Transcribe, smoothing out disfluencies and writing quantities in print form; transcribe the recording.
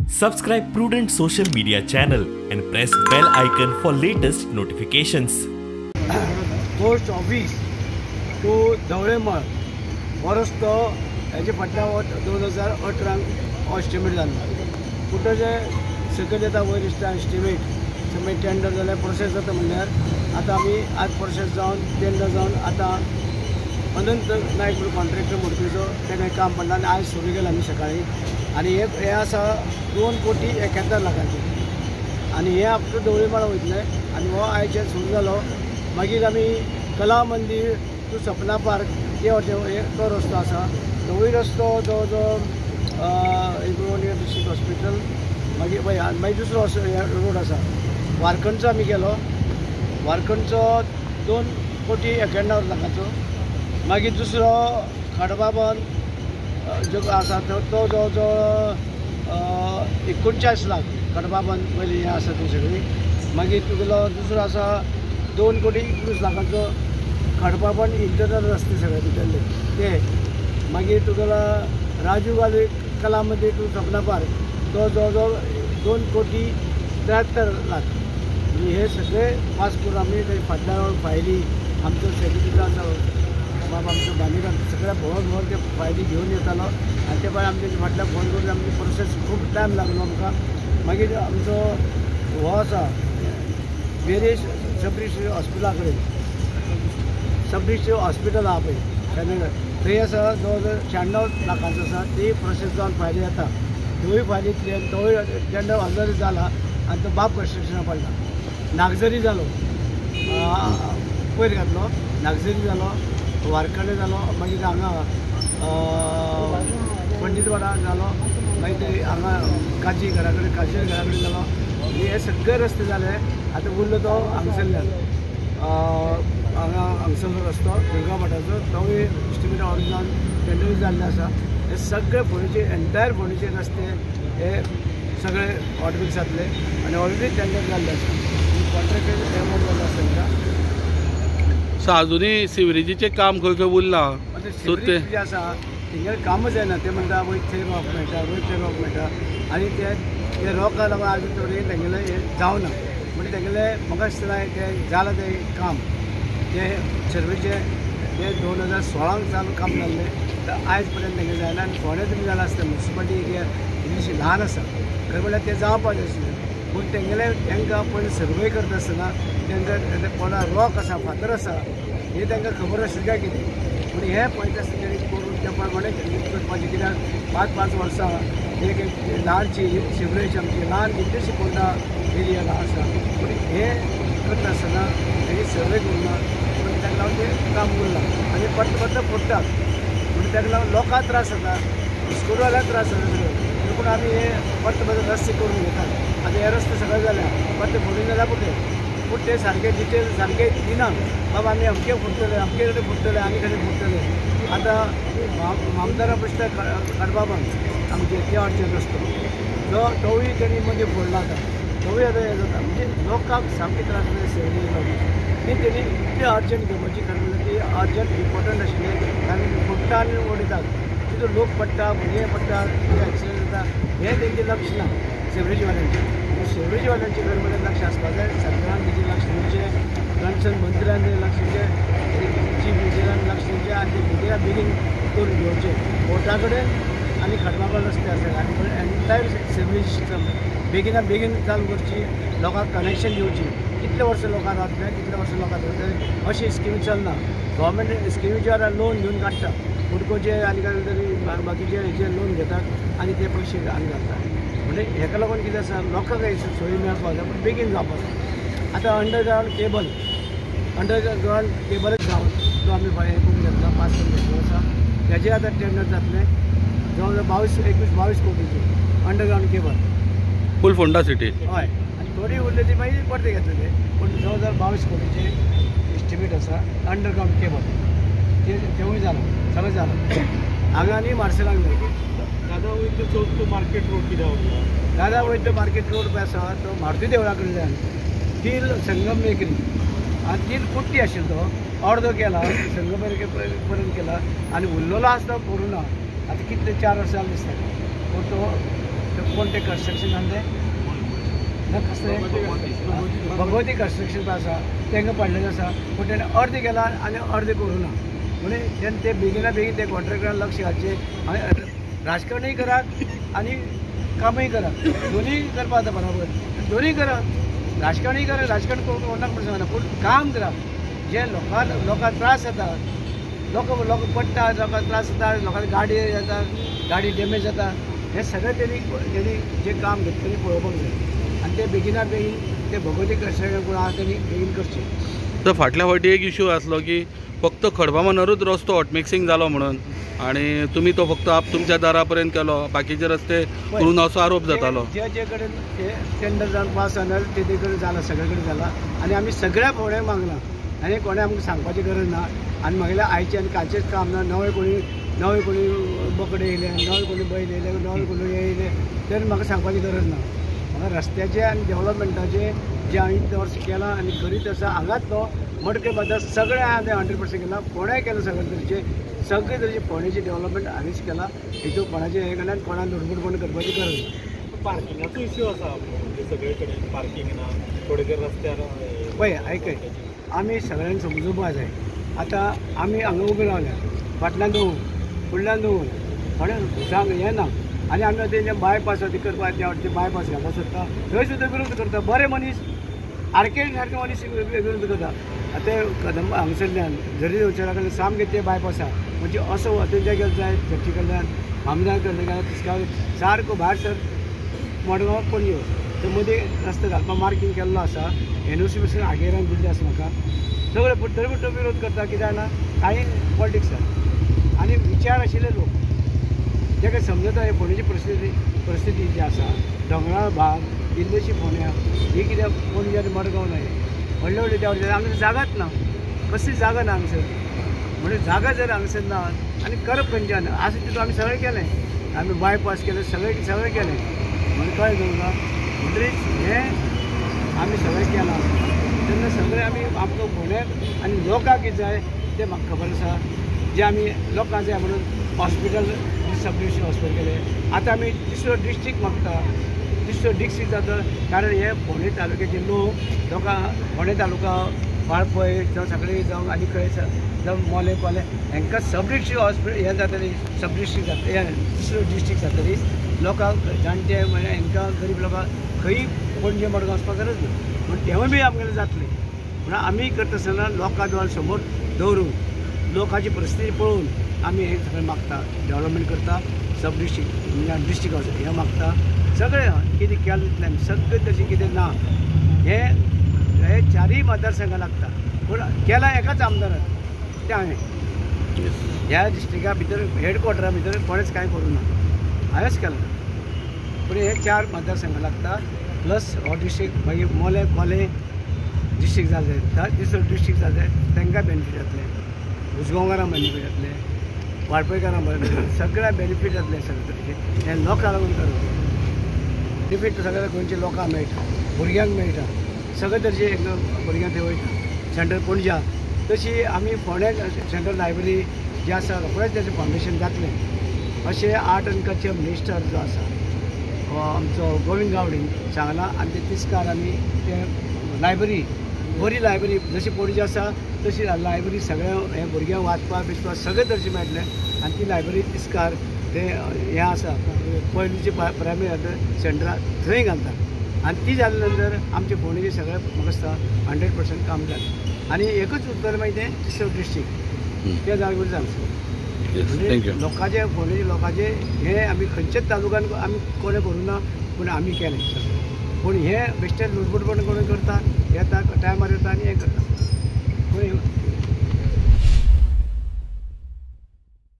Subscribe Prudent Social Media channel and press bell icon for latest notifications. Post office to Dhawalemal हो रस्तो हेजे फाटल्या 2018 estimate जाल्लो. पूण तशें सकयल येता वयर दिसता एस्टिमेट मागीर टेंडर जाल्यार प्रोसेस जाता. म्हणल्यार आतां आमी आज प्रोसेस जावन टेंडर जावन आतां अनंत नायक म्हणून कॉन्ट्रॅक्टर मोडकेचो तेणें काम पडलां आनी आयज सुरू केलां आमी सकाळीं. आनी हें आसा 2,71 कोटी आनी हें अप टू ढवळीमळ वयतलें आनी हो आयच्यान सुरू जालो. मागीर आमी कला मंदीर टू सपना पार्क ते वटेन तो रस्तो आसा. तोवूय रस्तो जवळ जवळ डिस्ट्रिक्ट हॉस्पिटल मागीर मागीर दुसरो रोड आसा वारखंडचो आमी केलो. वारखंडचो 2,91 कोटी. मागीर दुसरो खडबाबन जो आसा तो जवळ जवळ 39 लाख खडबाबन वयली हें आसा ती सगळी. मागीर तुगेलो दुसरो आसा 2,21 कोटी खडबाबन इंटरनल रस्ते सगळे भितरले ते. मागीर तुगेलो राजीव गांधी कला मंदीर टू सपना पार्क तो जवळ जवळ 2,73 कोटी. हे सगळे पास करून आमी ते फाटल्या फायली आमचो सेक्रेटरी आसा बाबा आमचो बांदेकार सगळ्या भोंवन भोंवन ते फायली घेवन येतालो आनी ते भायर आमचे फाटल्यान फोन करून आमची प्रोसेस खूब टायम लागलो आमकां. मागीर आमचो हो आसा वेरियस सब डिस्ट्रिक्ट हॉस्पिटला कडेन सब डिस्ट्रिक्ट हॉस्पिटल आहा पळय थंय आसा जवळ जवळ 96 लाखांचो आसा. ती प्रोसेस जावन फायली येता. त्योय फायली क्लियर तोवूय टेंडर ऑलरेडी जाला आनी तो बाब कन्स्ट्रक्शना पडला. नागझरी जालो पयर घातलो, नागझरी जालो, वारखंडे जालो, मागीर हांगा पंडीतवाडा जालो, मागीर ते हांगा काजी घरा कडेन काजी घरा कडेन जालो. हे सगळे रस्ते जाले. आतां उरलो तो हांगसरल्यान हांगा हांगसरलो रस्तो दुर्गा मठाचो तोवूय एस्टिमेट ऑर्डर जावन टेंडर जाल्ले आसा. हे सगळे फोंडेचे एंटायर फोंडेचे रस्ते हे सगळे ऑटोमॅटीक जातले आनी ऑलरेडी टेंडर जाल्ले आसा. कॉन्ट्रॅक्टर एवॉर्ड जाल्लो आसा तांकां. अजुनूय सिवरेजीचें काम खंय खंय उरलां. सिवरेज जे आसा तेंगेलें कामच जायना. ते म्हणटा वयर थंय रॉक मेळटा, वयर थंय रॉक मेळटा आनी ते रॉका लागून आजून थोडे तेंगेलें हें जावना. म्हणजे तेंगेलें म्हाका दिसता तें जालां तें काम तें सर्वेचें तें 2016 चालू काम जाल्लें तर आयज पर्यंत तेंगेलें जायना. आनी फोंडें तुमी जालां आसता म्युनिसिपालिटी एरिया इल्लीशी ल्हान आसा खरें म्हणल्यार तें जावपाक जाय आसलें. पूण तेंगेलें तांकां पयलीं सर्वे करता आसतना तांकां कोणा रॉक आसा फातर आसा हें तांकां खबर आशिल्लें काय कितें. पूण हें पळयता आसतना तेणी करून त्या प्रमाणे करपाचें. कित्याक 5-5 वर्सां एक ल्हानशी सिवरेज आमची ल्हान कितलीशी पोंडा एरिया आसा. पूण हें करता आसतना तेणी सर्वे करूंक ना पूण ताका लागून तें काम उरलां आनी परत परत फोडटात. पूण ताका लागून लोकांक त्रास जाता, स्कुलवाल्यांक त्रास जाता सगळें. पूण आमी हे परत परत रस्ते करून घेतात. आतां हे रस्ते सगळे जाल्या परत फोडून जाल्यार पुरते. पूण ते सारके डिटेल सारके दिना बाबा आमी अमके फोडटले, अमके कडेन फोडटले, आनी कडेन फोडटले. आतां आमदारा पश्टा खडबाबन आमचे ते वाटचे रस्तो तो तोवूय तेणी मदीं फोडला. आतां तोवूय आतां हें जाता म्हणजे लोकांक सामके त्रास जाता सिवरेज लागून. ती तेणी इतली अर्जंट घेवपाची खरें म्हणल्यार ती अर्जंट इम्पोर्टंट आशिल्लें. आनी फोडटा आनी उडयतात तितून लोक पडटा, भुरगे पडटा, एक्सिडंट जाता. हें तेंचें लक्ष ना सिवरेजवाल्यांचें. सिवरेजवाल्यांचें खरें म्हणल्यार लक्ष आसपाक जाय. सरकारान तेजें लक्ष दिवचें, कन्सर्न मंत्र्यान लक्ष दिवचें, चीफ मिनिस्टरान लक्ष दिवचें आनी ते बेगिना बेगीन करून घेवचें. कोर्टा कडेन आनी खडबाबा रस्ते आसा आनी एंटायर सिवरेज सिस्टम बेगिना बेगीन चालू करची, लोकांक कनेक्शन दिवची. कितले वर्सां लोकांक रावतले, कितले वर्सां लोकांक रावतले अशी स्किमी चलना. गव्हर्मेंट स्किमीचेर लोन घेवन काडटा हुडकोचे आनी काय तरी बाकीचे हेचे लोन घेतात आनी ते पयशे आनी घालतात. म्हणजे हेका लागून कितें आसा लोकांक सोयी मेळपाक जाय पूण बेगीन जावपाक जाय. आतां अंडरग्रावंड केबल अंडरग्रावंड केबलच जावन तो आमी हें करून घेतला, पास करून घेतलो आसा. तेजेर आतां टेंडर जातलें जवळ जवळ 22-21-22 कोटीचें अंडरग्रावंड केबल फूल फोंडा सिटी. हय आनी थोडी उरले ती मागीर परते घेतले. पूण जवळ जवळ 22 कोटीचें एस्टिमेट आसा अंडरग्रावंड केबल तेवूय जालां सगळें जालां. हांगा आनी मार्सेलाक जालें. दादा वैद्य चौक टू मार्केट रोड कित्याक उरला? दादा वैद्य मार्केट रोड पळय आसा तो मारुती देवळा कडल्यान तील संगम मेकरी आनी तील कुट्टी आशिल्लो तो अर्दो केला संगम पर्यंत केला आनी उरलेलो आसा तो करूं ना. आतां कितले 4 वर्सां दिसता पूण तो कोण तें कन्स्ट्रक्शन आसा तें कसलें भगवती कन्स्ट्रक्शन आसा तांकां पडलेलें आसा, पूण तेणें अर्दें केलां आनी अर्दें करूं ना. म्हणून तेन्ना ते बेगिना बेगीन ते कॉन्ट्रॅक्टरान लक्ष घालचें आनी राजकारणूय करात आनी कामूय करात, दोनूय करपा जाता बरोबर, दोनूय करात, राजकारणूय करात, राजकारण कोणाक म्हण सांगना, पूण काम करात. जे लोकांक त्रास जाता, लोक लोक पडटा, लोकांक त्रास जाता, लोकांक गाडी जाता, गाडी डॅमेज जाता, हें सगळें तेणी तेणी जें काम घेतलें तेणी पळोवपाक जाय आनी ते बेगिना बेगीन ते भगवती कन्स्ट्रक्शन कोण आसा तेणी बेगीन करचें. तर फाटल्या फावटी एक इशू आसलो की फक्त खडपामनारूच रस्तो हॉटमिक्सिंग जालो म्हणून आनी तुमी तो फक्त आप तुमच्या दारा पर्यंत केलो, बाकीचे रस्ते करून असो आरोप जातालो. जे जे कडेन टेंडर जावन पास जालें तेजे कडेन जाला, सगळे कडेन जाला आनी आमी सगळ्या फोंड्यांक मागलां आनी कोणें आमकां सांगपाची गरज ना. आनी म्हगेलें आयचें आनी कालचेंच काम ना, नवे कोणी बोकडे येयले, नवे कोणी बैल येयले, नवे कोणी येयले, तेन्ना म्हाका सांगपाची गरज ना. म्हाका रस्त्याचें आनी डेवलपमेंटाचें जें हांवें इतलें वर्स केलां आनी करीत आसा, हांगाच न्हू मडकय बाजार सगळें हांवें 100% केलां, फोंड्याय केलां, सगळे तरेचें सगळे तरेचे फोंडेचें डेवलपमेंट हांवेंच केलां. हितून कोणाचें हें कडल्यान कोणाक लुडबुडपण करपाची गरज ना. पार्किंगाचो इश्यू आसा म्हणजे सगळे कडेन पार्किंग ना, थोडे कडेन रस्त्यार. पळय आयकय, आमी सगळ्यांक समजुपाक जाय. आतां आमी हांगा उबे रावल्या, फाटल्यान दवरून फुडल्यान दवरून कोणें सांग हें ना आनी आमी आतां तेंचे बायपास ती करपाक त्या वटेन बायपास घालपाक सोदता, थंय सुद्दां विरोध करता. बरे मनीस आर्केड सारके मनीस विरोध करता. आतां ते कदंबा हांगसरल्यान जरी वचरा कडल्यान सामकें ते बायपास आसा, म्हणजे असो तेंच्या गेले जाय चर्ची कडल्यान आमदार कडल्यान गेल्यार तिसगांव सारको भायर सर मडगांव पणजे थंय मदीं रस्तो घालपाक मार्कींग केल्लो आसा, एनओसी पसून आगेरान दिल्ली आसा म्हाका सगळें, पूण तरी पूण तो विरोध करता. कित्याक जाणा कांय पॉलिटिक्स आसा आनी विचार आशिल्ले लोक जे समजता हे फोंडेची परिस्थिती जी आसा, दोंगराळ भाग इल्लीशी फोंड्या ही कित्याक पणजे आनी मडगांव न्हय, व्हडले व्हडले त्या वटेन हांगासर जागाच ना, कसली जागा ना हांगसर. म्हणजे जागा जर हांगसर ना आनी करप खंयच्यान आसा तितून आमी सगळें केलें, आमी बायपास केलें, सगळें सगळें केलें, म्हणजे कळ्ळें तुमकां. म्हणटरीच हें आमी सगळें केलां तेन्ना सगळें आमी आमकां फोंड्याक आनी लोकांक कितें जाय तें म्हाका खबर आसा. जे आमी लोकांक जाय म्हणून हॉस्पिटल सब डिस्ट्रिक्ट हॉस्पिटल केलें, आतां आमी तिसरो डिस्ट्रिक्ट मागता, तिसरो डिस्ट्रिक्ट जाता, कारण हे फोंडे तालुक्याचे लोक लोकां फोंडे तालुका वाळपय जावं सगळे जावं आनी खंय जावं मोलें कोलें हांकां सब डिस्ट्रिक्ट हॉस्पिटल हें जातली, सब डिस्ट्रिक्ट जातली, तिसरो डिस्ट्रिक्ट जातली लोकांक जाणटे म्हणल्यार हांकां गरीब लोकांक खंय पणजे मडगांव वचपाक गरज ना, पूण तेवूय बी आमगेलें जातलें. म्हणून आमी करता आसतना लोकां दोळ्या समोर दवरून लोकांची परिस्थिती पळोवन आमी हें सगळें मागता, डेवलपमेंट करता, सब डिस्ट्रिक्ट म्हणजे डिस्ट्रिक्ट हावस हें मागता, सगळें कितें केलें तितलें आमी सगळें तशें कितें ना हें हे चारूय मतदारसंघां लागता, पूण केलां एकाच आमदारान तें हांवें ह्या डिस्ट्रिक्टा भितर हेडक्वॉर्टरा भितर कोणेंच कांय करूं ना, हांवेंच केलां. पूण हे चार मतदारसंघां लागता प्लस हो डिस्ट्रिक्ट मागीर मोलें कोलें डिस्ट्रिक्ट जालें, तिसरो डिस्ट्रिक्ट जालें, तांकां बेनिफीट जातलें, उजगांवकारांक बेनिफीट जातलें, वाळपयकारांक बेनिफीट, सगळ्या बेनिफीट जातलें, सगळे तरेचें हें लोकांक लागून करूं बेनिफीट सगळ्या गोंयच्या लोकांक मेळटा, भुरग्यांक मेळटा, सगळे तरेचे भुरग्यांक थंय वयता. सेंट्रल पणज्या तशी आमी फोंड्याक सेंट्रल लायब्ररी जी आसा रोखडेंच तेजें फावंडेशन जातलें अशें आर्ट आनी कल्चर मिनिस्टर जो आसा आमचो गोविंद गावडीन सांगलां आनी ते तिस्कार आमी ते लायब्ररी बरी लायब्ररी जशी पणजे आसा तशी लायब्ररी सगळ्या हे भुरग्यांक वाचपाक बिचपाक सगळे तरेचें मेळटलें आनी ती लायब्ररी तिस्कार ते हें आसा पयलींचे प्रायमरी सेंटरां थंय घालता आनी ती जाले नंतर आमचे फोंडेचे सगळें म्हाका दिसता 100% काम जालें. आनी एकूच उरतलें मागीर तें तिसरो डिस्ट्रिक्ट त्या जाग्यार जालें. म्हणजे लोकांचे फोंडेचे लोकांचे हे आमी खंयच्याच तालुक्यान आमी कोणें करूं ना, पूण आमी केलें सगळें. पूण हे बेश्टे लुटबुटपण कोण करता